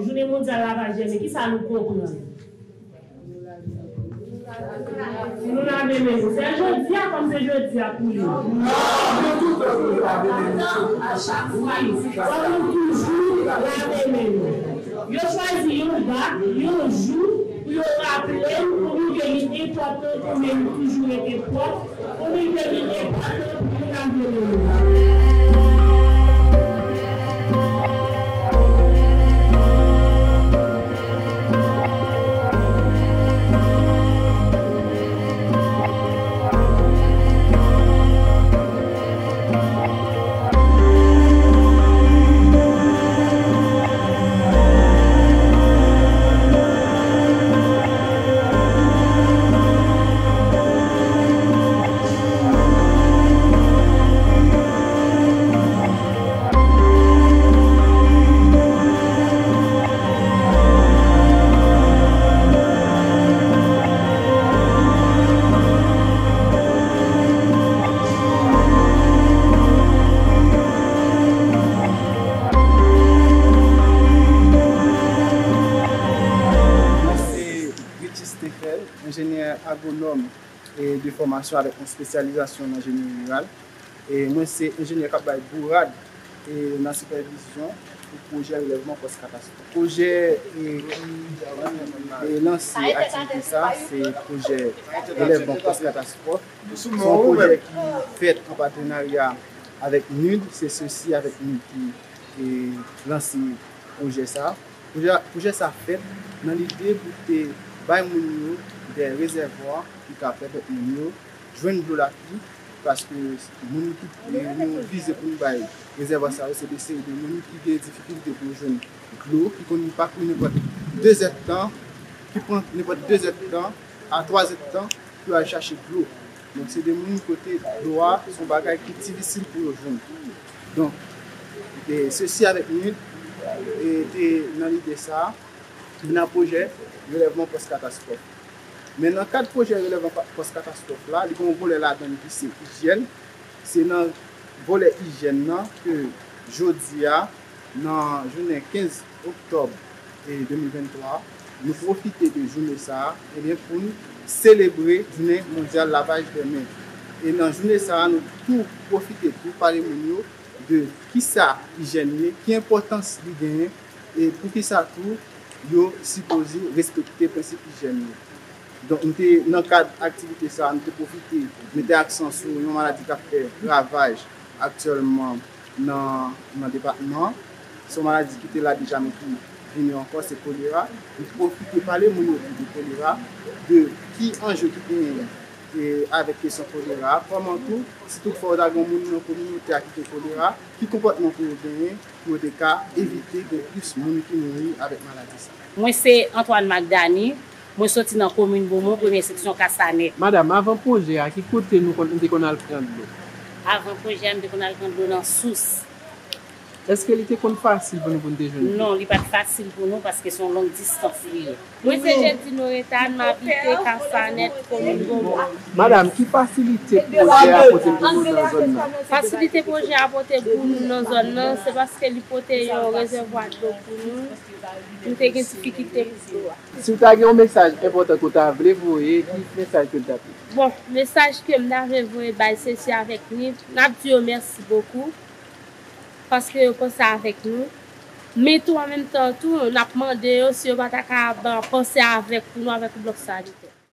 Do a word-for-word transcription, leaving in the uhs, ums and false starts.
Jounen mondyal lavaj dèmen, kisa nou konprann? Nou lave men nou. Se jodi a kòm se jodi a pou yo. Wi, fò nou toujou lave men nou. Yo chwazi yon dat, yon jou pou yo raple n, pou nou ke li enpòtan pou men nou toujou rete pwòp. Pou nou ke li enpòtan pou nou lave men nou. Mwen se Richie Stéphel, enjenyè agwonòm e de fòmasyon avèk yon espesyalizasyon nan jeni riral. E mwen se enjenyè k ap bay bourad e nan sipèvizyon pou pwojè relèvman pòs katastwòf. Pwojè e ki e lanse aktivite sa, se pwojè relèvman pòs katastwòf. Se yon pwojè ki fèt an patenarya avèk nud, se sesi avèk nud ki e lanse pwojè sa. Pwojè, pwojè sa fèt nan lide pou te bay moun yo de rezèvwa ki ka pèmèt moun yo jwenn dlo lapli, paske moun ki nou vize pou nou bay rezèvwa sa yo, se de seri de moun ki gen difikilte pou yo jwenn dlo, ki konn pakouri nenpòt de zèdtan, ki pran nenpòt de zèdtan a twa zèdtan pou yo al chache dlo. Donk, se de moun kote dlo a se yon bagay ki difisil pou yo jwenn. Donk, e, sesi avèk nud e, te nan lide sa a, nan pwojè relèvman pòs katastwòf. Men nan kad pwojè relèvman pa- pòs katastwòf la, li gen yon vòlè ladan l ki se ijyèn. Se nan vòlè ijyèn nan ke jodi a, nan jounen kenz oktòb e de mil venntwa, nou pwofite de jounen sa a, ebyen, pou n selebre jounen mondyal lavaj dè men. E nan jounen sa a, nou tou pwofite tou pale moun yo de kisa ijyèn ye, ki enpòtans li genyen, e poukisa tou yo sipoze respekte prensip ijyèn yo. Donk, nou te nan kad aktivite sa a, nou te pwofite mete aksan sou yon maladi k ap fè ravaj aktyèlman nan, nan depatman an. Se yon maladi ki te la deja, men ki vini ankò, se kolera. Nou te pwofite pale moun yo tou de kolera, de ki anje ki genyen e avèk kesyon kolera, kòman tou, si toutfwa w ta gen yon moun nan kominote a ki gen kolera, ki konpòtman pou yo genyen pou yo te ka evite gen plis moun ki mouri avèk maladi sa a? Mwen se Antoine Magdany, mwen soti nan komin Bomon, premye seksyon Kasanèt. Madanm, avan pwojè a, ki kote nou konn, nou te konn al pran dlo? Avan pwojè a, m te konn al pran dlo nan sous. Èske li te konn fasil pou nou, pou nou te jwenn dlo? Non, li pa t fasil pou nou paske se yon long distans li ye. Mwen se Jeddy Noreta, m abite Kasanèt, komin Bomon. Madanm, ki fasilite pwojè a pote pou nou nan zòn nan? Fasilite pwojè a pote pou nou nan zòn nan, se paske li pote yon rezèvwa dlo pou nou. Nou te gen difikilte pou dlo a. Si w ta gen yon mesaj enpòtan ke w ta vle voye, ki mesaj ke l t ap ye? Bon, mesaj ke m ta vle voye bay sesi avèk nud, n ap di yo mèsi bokou, paske yo panse avèk nou. Men tou, an menm tan tou, n ap mande yo si yo pa ta ka ban, panse avèk pou nou avèk blòk sanitè.